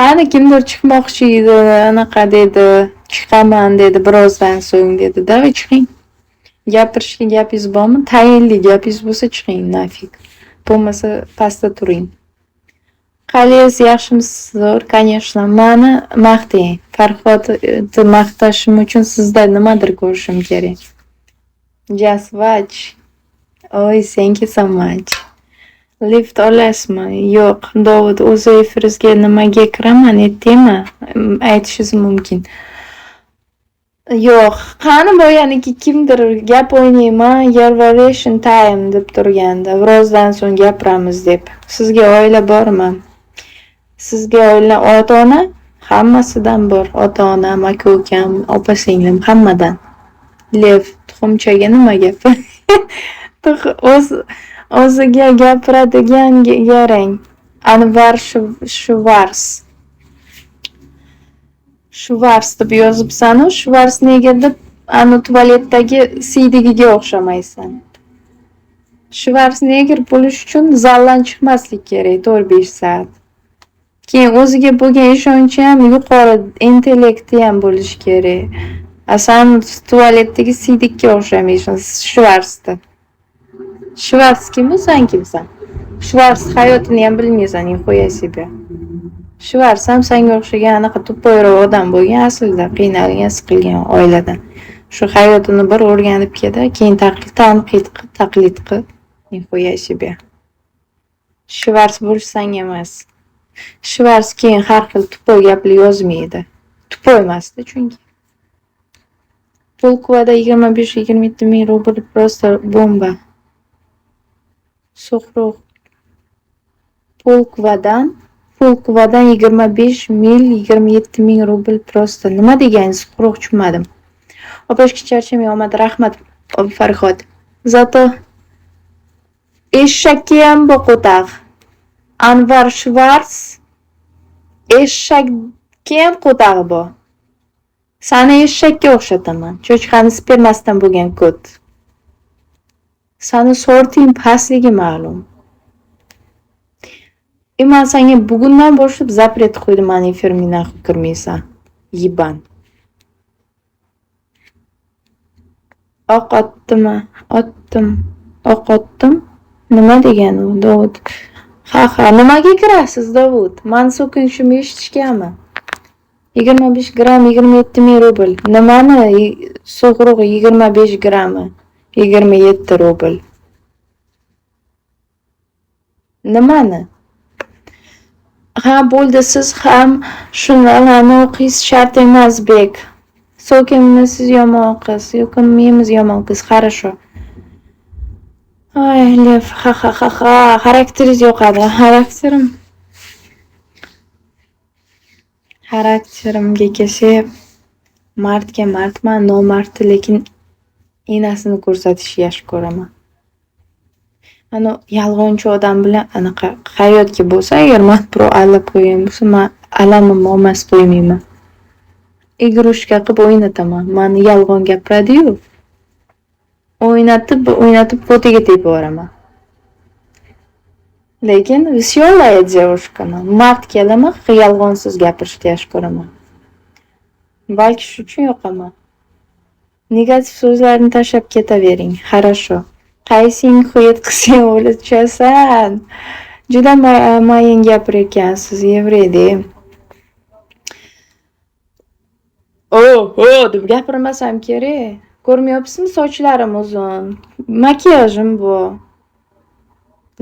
Qani, kimdir chiqmoqchi edi, anaqa dedi, chiqaman dedi, birozdan so'ng dedi. Давай, chiqing. Gapirishga gapingiz bormi? Tayinli gapingiz bo'lsa, chiqing нафиг. Bo'lmasa, pastda turing. Qalaysiz, yaxshimisiz? Zo'r, конечно. Mani maqtang. Farhodni maqtashim uchun sizda nimadir ko'rishim kerak. Just watch. Oy, thank you so much. Lift olasizmi? Yo'q. Dovud, o'zi efiringizga nimaga kiraman, aytdingmi? Aytishingiz mumkin. Yo'q. Qani, boyaniki kimdir gap o'ynayman, Yervaration time deb turgandi. Birozdan so'ng gapiramiz deb. Sizga oila bormi? Sizga oila, ota-ona? Hammasidan bor. Ota-onam, aka-ukam, opa-singlim, hammadan. Lev, tuxumchaga nima gap? O'z o'ziga gapiradigan garang. Anvar Shvars. Shvars deb yozibsan-u, Shvarsenegger deb anu tualetdagi siydigiga o'xshamaysan. Shvarsenegger bo'lish uchun zaldan chiqmaslik kerak 4-5 soat. Keyin o'ziga bo'lgan ishonchi ham yuqori, intellekti ham bo'lishi kerak. A san tualetdagi siydikka o'xshamaysan, Shvarsda. Shvars kim u, san kimsan? Shvars hayotini ham bilmaysan, нихуя себе. Shvars ham sanga o'xshagan anaqa тупой roq odam bo'lgan aslida, qiynalgan, siqilgan oiladan. Shu hayotini bir o'rganib keldi, keyin tanqid qil, taqlid qil. Нихуя себе. Shvars bo'lish sanga emas. Shvars keyin har xil тупой gaplar yozmaydi. Тупой emasda chunki. Pulkovada 25-27 ming rubl просто bomba. Suhrob Pulkovadan 25 mil 27 ming rubl просто. Nima deganingiz, quruq, tushunmadim. Opashka, charchamang, omad, rahmat, Farhod. Зато eshakka qo'taq. Anvar Shvars eshakka qo'tag'i bor. Sani eshakka o'xshataman. Cho'chqani spermasidan bo'lgan ko't. Sani sorting pastligi ma'lum. И man senga bugundan boshlab запрет qo'ydim, mani efirimga kirmaysan. Ебан. Oq otdimi? Otdim. Oq otdim? Nima degani u, Dovud? Ha, nimaga kirasiz, Dovud? Mani so'kinishimni eshitishgami? 25 gramm 27 ming rubl. Nimani sug'urug'i 25 grammi? 27 rubl. Nimani? Ha, bo'ldi, siz ham shularni o'qiysiz shart emas, bek. So'kinmisiz, yomon qiz, yo'qinmaymiz, yomon qiz, хорошо. Ay, Lev, ha ha ha ha, xarakteringiz yoqadi. Xarakterim. Xarakterimga kelsak, mardga mardman, nomardni lekin enasini ko'rsatishni yaxshi ko'raman. Anavi yolg'onchi odam bilan anaqa hayotga bo'lsa, agar mani birov aldab qo'ygan bo'lsa, man alamimni olmasi qo'ymayman. Игрушка qilib o'ynataman. Mani yolg'on gapiradi-yu. O'ynatib, o'ynatib ko'tiga tepib yuboraman. Lekin весёлая девушка man. Mard kelaman, yolg'onsiz gapirishni yaxshi ko'raman. Balki shu uchun yoqaman. Negativ so'zlarni tashlab ketavering. Хорошо. Qaysing хует qilsang o'lib. Juda mayin gapirayotgansiz, yevrey. "O, ho" deb gapirmasam kerak. Ko'rmayapsizmi, sochlarim uzun, makiyajim bor.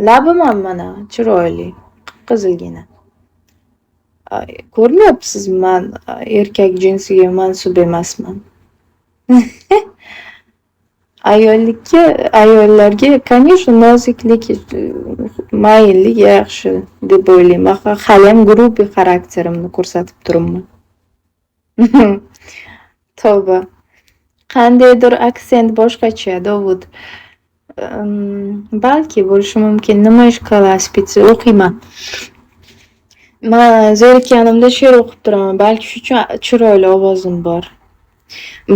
Labim ham mana chiroyli, qip-qizilgina. Ko'rmayapsizmi, man erkak jinsiga mansub emasman. Ayollikka, ayollarga, конечно, noziklik, mayinlik yaxshi deb o'ylayman. Haliyam грубый xarakterimni ko'rsatib turibman. Tavba. Qandaydir aksent boshqacha, Dovud. Balki bo'lishi mumkin. Nima ish qilasiz? O'qiyman. Man zerikkanimda she'r o'qib turaman. Balki shu uchun chiroyli ovozim bor.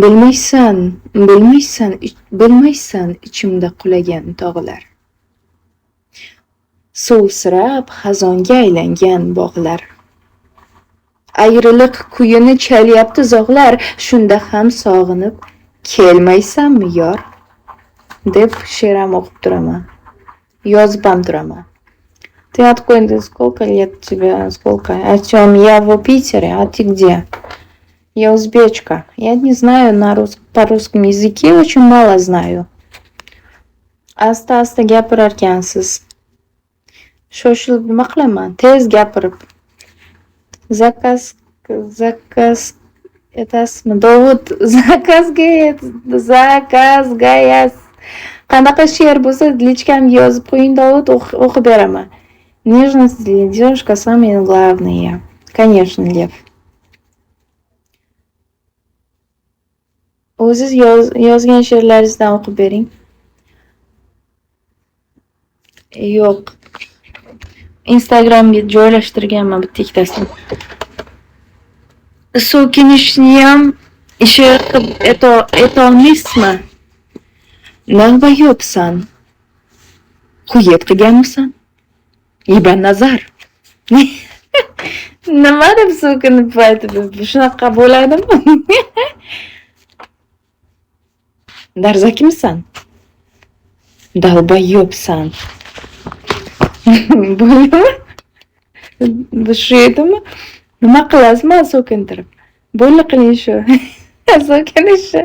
Bilmaysan, bilmaysan, bilmaysan ichimda qulagan tog'lar. Suvsirab xazonga aylangan bog'lar. Ayriliq kuyini chalyapti zog'lar, shunda ham sog'inib kelmaysanmi yor? Deb she'r ham o'qib turaman. Yozib ham turaman. Ты откуда? Сколько лет тебе? Сколько? Артем, я в Питере, а ты где? Я узбечка. Я не знаю по русскому языке, очень мало знаю. Asta-asta gapirarkansiz. Shoshilib nima qilaman? Tez gapirib. Заказ etasizmi? Dovud, zakazga zakazgayas. Qanaqa she'r bo'lsa, личка mga yozib qo'ying, Dovud, o'qib beraman. Нежность для девушка самое главное. Конечно, Лев. O'ziz yozgan she'rlaringizdan o'qib bering. Yo'q. Instagramga joylashtirganman bitta ikkitasini. So'kinishniyam she'r qilib aytolmaysizmi? Navbayobsan. Xuyet qilganmisan? Nazar. Nima deb so'kinib aytib, shunaqa bo'ladimi? Darzakmisan? Dalbayobsan. Bo'ldimi? Shu edimi? Nima qilasiz mani so'kintirib? Bo'ldi, qiling shu. So'kinishni.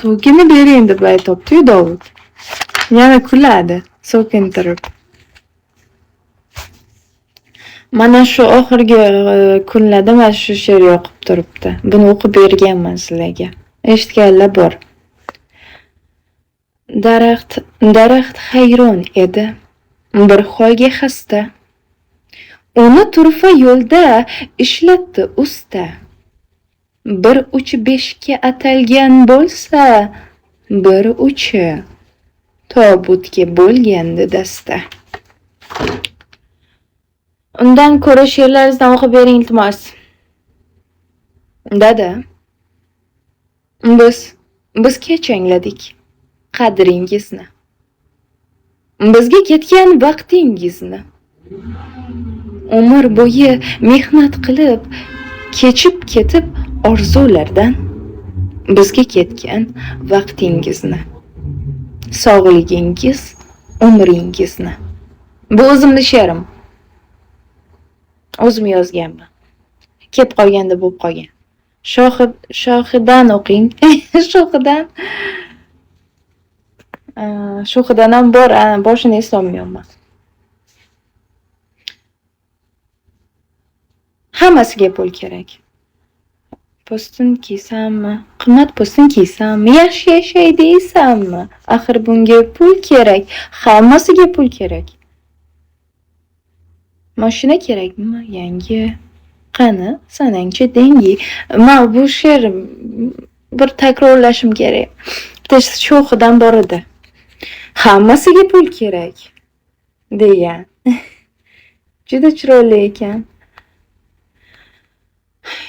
So'kinib bering deb aytyapti-yu Dovud. Yana kuladi so'kintirib. Mana shu oxirgi kunlarda mana shu she'r yoqib turibdi. Buni o'qib berganman sizlarga. Eshitganlar bor. Daraxt hayron edi, bir holga xasta. Uni turfa yo'lda ishlatdi usta. Bir uchi beshikka atalgan bo'lsa, bir uchi tobutga bo'lgandi dasta. Undan ko'ra she'rlaringizdan o'qib bering, iltimos. Dada, biz kech angladik qadringizni. Bizga ketgan vaqtingizni. Umr bo'yi mehnat qilib, kechib ketib orzulardan bizga ketgan vaqtingizni. Sog'ligingiz, umringizni. Bu o'zimni she'rim. O'zim yozganman. Kelib qolganda bo'lib qolgan. Shohidan o'qing. Shohidan. Shohidan ham bor, boshini eslolmayapman. Hammasiga pul kerak. Po'stin kiysammi? Qimmat po'stin kiysammi? Yaxshi yashay deysanmi? Axir bunga pul kerak. Hammasiga pul kerak. Mashina kerakmi? Yangi. Qani, sanangchi dengi. Men bu she'r bir takrorlashim kerak. Bitta sho'xidan bor edi. Hammasiga pul kerak degan. Juda chiroyli ekan.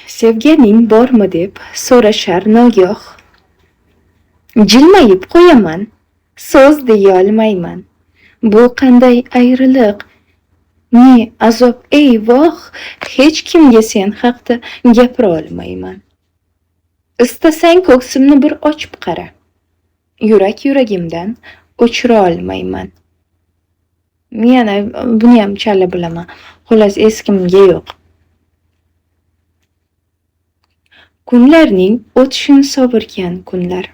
Sevganing bormi deb so'rashar nogoh. Jilmayib qo'yaman, so'z deya olmayman. Bu qanday ayriliq? Ne azob, ey voh, hech kimga sen haqda gapira olmayman. Istasang ko'ksimni bir ochib qara. Yurak yuragimdan o'chira olmayman. Yana buni ham chala bilaman. Xullas, eskimga yo'q. Kunlarning o'tishini sovurgan kunlar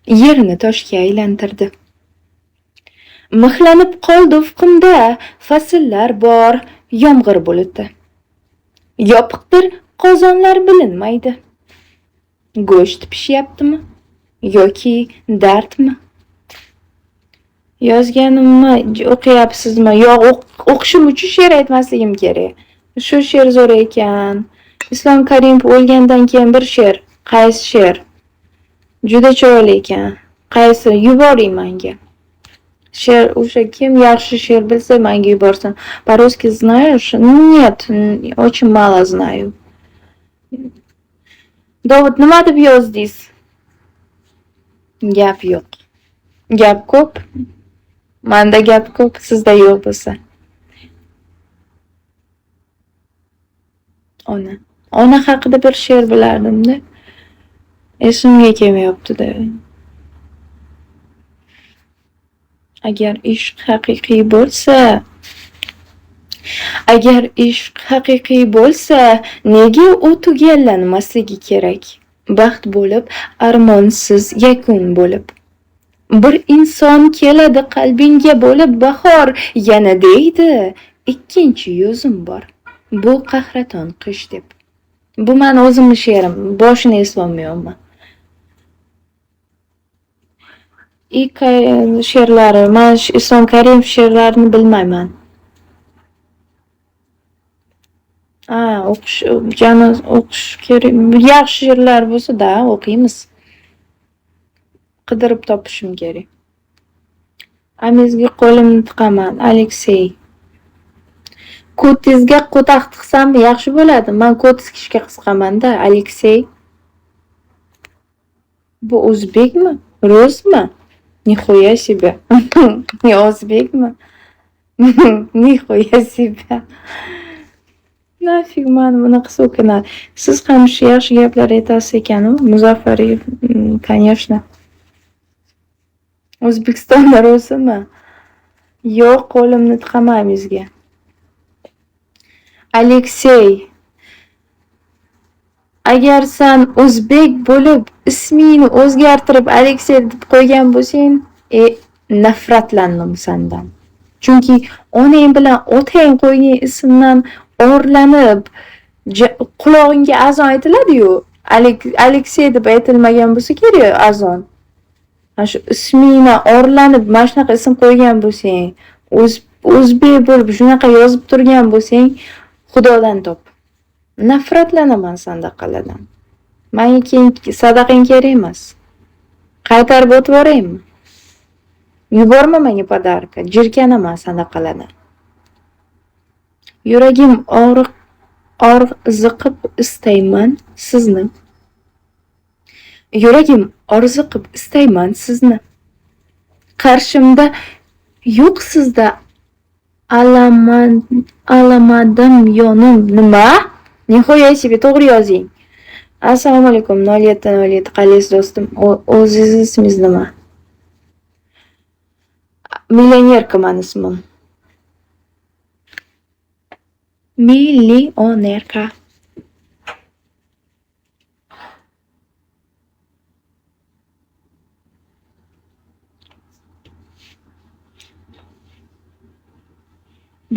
yerni toshga aylantirdi. Mixlanib qoldi ufqimda fasllar bor, yomg'ir buluti. Yopiqdir qozonlar bilinmaydi. Go'sht pishyaptimi yoki dardmi? Yozganimni o'qiyapsizmi? Yo'q, o'qishim uchun she'r aytmasligim kerak. Shu she'r zo'r ekan. Islom Karimov o'lgandan keyin bir she'r. Qaysi she'r? Juda chiroyli ekan. Qaysi? Yuboring menga. She'r o'sha kim yaxshi she'r bilsa menga yuborsin. По-русски знаешь? Нет, очень мало знаю. Dovud, nima deb yozdingiz? Gap yo'q. Gap ko'p. Menda gap ko'p, sizda yo'q bo'lsa. Ona. Ona haqida bir she'r bilardim-da. Esimga kelmayapti-da. Agar ishq haqiqiy bo'lsa, agar ishq haqiqiy bo'lsa, nega u tugallanmasligi kerak? Baxt bo'lib, armonsiz yakun bo'lib. Bir inson keladi qalbingga bo'lib bahor, yana deydi, ikkinchi yuzim bor. Bu qahraton qish deb. Bu mani o'zimni she'rim, boshini eslolmayapman. И she'rlari, man Islom Karimov she'rlarini bilmayman. A, o'qish, jani o'qish kerak. Yaxshi she'rlar bo'lsa, da, o'qiymiz. Qidirib topishim kerak. Amizga qo'limni tiqaman, Aleksey. Ko'tingizga qo'taq tiqsam yaxshi bo'ladi. Man ko't tikishga qiziqaman-da, Aleksey. Bu o'zbekmi? Rusmi? Нихуя себе. O'zbekmi? Нихуя себе. Нафиг mani bunaqa so'kinadi. Siz ham shu yaxshi gaplar aytasiz ekan-u, Muzaffariyev, конечно. O'zbekistonda rusimi? Yo'q, qo'limni tiqaman yuzga. Aleksey, agar san o'zbek bo'lib, ismingni o'zgartirib Aleksey deb qo'ygan bo'lsang, nafratlandim sandan. Chunki onang bilan otang qo'ygan ismdan orlanib, qulog'ingga azon aytiladi-yu, Aleksey deb aytilmagan bo'lsa kerak azon. Mana shu ismingdan orlanib mana shunaqa ism qo'ygan bo'lsang, o'zbek bo'lib shunaqa yozib turgan bo'lsang, Xudodan top. Nafratlanaman sandaqalardan. Menga keyin sadaqang kerak emas. Qaytarib o'tib yuboraymi? Yuborma menga podarka, jirkanaman sandaqalardan. Yuragim og'riq orziqib istayman sizni. Yuragim orziqib istayman sizni. Qarshimda yo'qsizda alamadim yonim. Nima? Nihoya себе to'g'ri yozing. Assalomu alaykum 0707 qalaysiz do'stim? O'zingiz ismingiz nima? Millionerka mani ismim. Millionerka.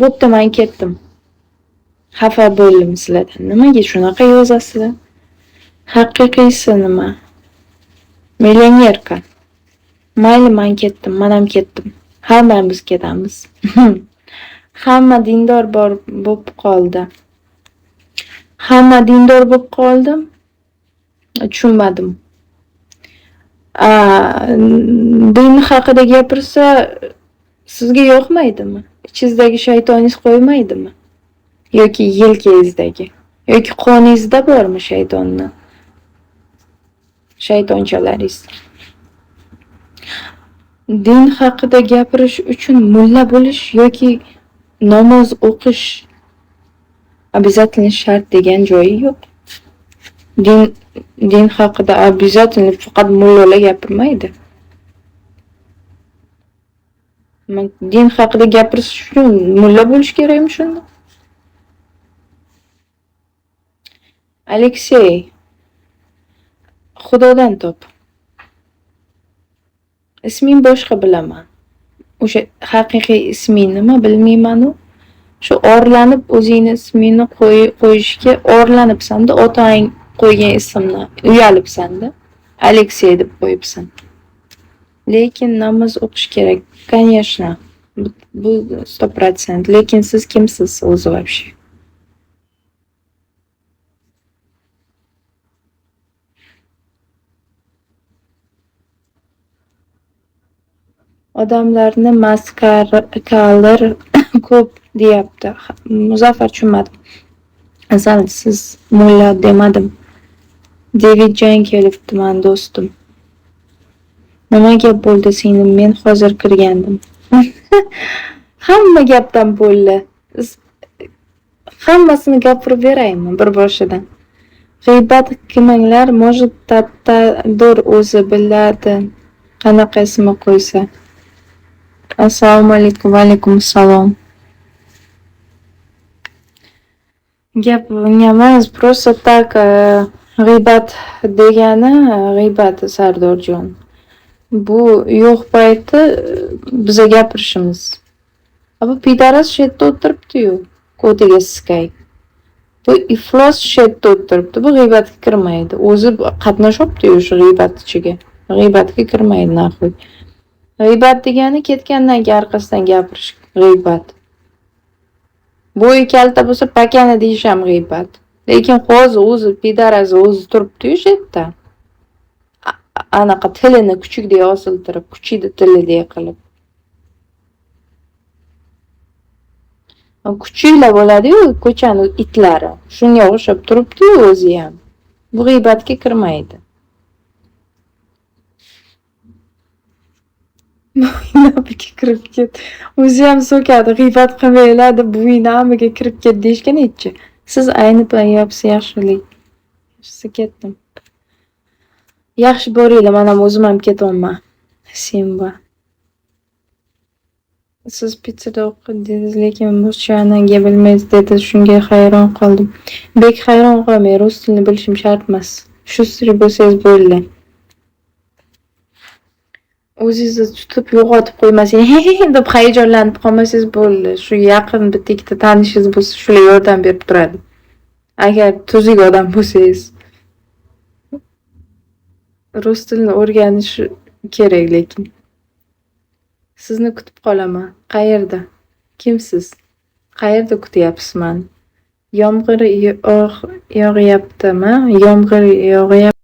Bo'pti, men ketdim. Xafa bo'ldim sizlardan. Nimaga shunaqa yozasizlar? Haqiqiysi nima? Millionerka. Mayli, men ketdim, men ham ketdim. Hammamiz ketamiz. Hamma dindor bor bo'lib qoldi. Hamma dindor bo'lib qoldi. Tushunmadim. Din haqida gapirsa sizga yoqmaydimi? Ichingizdagi shaytoningiz qo'ymaydimi? Yoki yelkangizdagi, yoki qoningizda bormi shaytonni? Shaytonchalaringiz. Din haqida gapirish uchun mulla bo'lish yoki namoz o'qish обязательно shart degan joyi yo'q. Din haqida обязательно faqat mullalar gapirmaydi. Din haqida gapirish uchun mulla bo'lish kerakmi shunda? Aleksey, Xudodan top. Isming boshqa bilaman. O'sha haqiqiy isming nima bilmayman-u. Shu orlanib o'zingni ismingni qo'yishga orlanibsan-da, otang qo'ygan ismni uyalibsan-da. Aleksey deb qo'yibsan. Lekin namoz o'qish kerak. Конечно, bu 100%. Lekin siz kimsiz o'zi вообще? Odamlarni maskalar ko'p deyapti. Muzaffar tushunmadim. Asal siz mulla demadim. Davidjon kelibdi mani do'stim. Nima gap bo'ldi singlim? Men hozir kirgandim. Hamma gapdan bo'ldi. Hammasini gapirib beraymi bir boshidan? G'iybat qilmanglar, может, tattadir, o'zi biladi qanaqa ismi qo'ysa. Assalomu alaykum, va alaykum assalom. Gap unga emas, просто так, g'iybat degani g'iybat, Sardorjon. Bu yo'q payti biza gapirishimiz. A bu пидарас shu yerda o'tiribdi-yu, ko'tiga siskay. Bu iflos shu yerda o'tiribdi. Bu g'iybatga kirmaydi. O'zi qatnashyapti-yu shu g'iybat ichiga. G'iybatga kirmaydi нахуй. G'iybat degani ketgandan keyin orqasidan gapirish g'iybat. Bo'yi kalta bo'lsa, pakana deyish ham g'iybat. Lekin hozir o'zi пидарас o'zi turibdi-yu shu yerda. Anaqa tilini kuchukdek osiltirib, kuchukni tilidek qilib. Kuchuklar bo'ladi-yu, ko'chani itlari. Shunga o'xshab turibdi-yu o'ziyam. Bu g'iybatga kirmaydi. Buvingni kirib ket. O'ziyam so'kadi, g'iybat qilmanglar deb buvingni amiga kirib ket deyishga nechi. Siz aynib aytyapsiz, yaxshilik. Yaxshisi, ketdim. Yaxshi, boringlar, manam o'zim ham ketyapman. Simba. Siz Piterda o'qidingiz, lekin ruschani bilmaysiz dedi. Shunga hayron qoldim. Bek hayron qolmang, rus tilini bilishim shart emas. Шустрый bo'lsangiz bo'ldi. O'zingizni tutib yo'qotib qo'ymasangiz, he he deb hayajonlanib qolmasangiz bo'ldi. Shu yaqin bitta ikkita tanishingiz bo'lsa, shular yordam berib turadi. Agar tuzuk odam bo'lsangiz. Rus tilini o'rganish kerak lekin. Sizni kutib qolaman. Qayerda? Kimsiz? Qayerda kutyapsiz mani? Yomg'ir yog'yaptimi? Yomg'ir yog'yapti.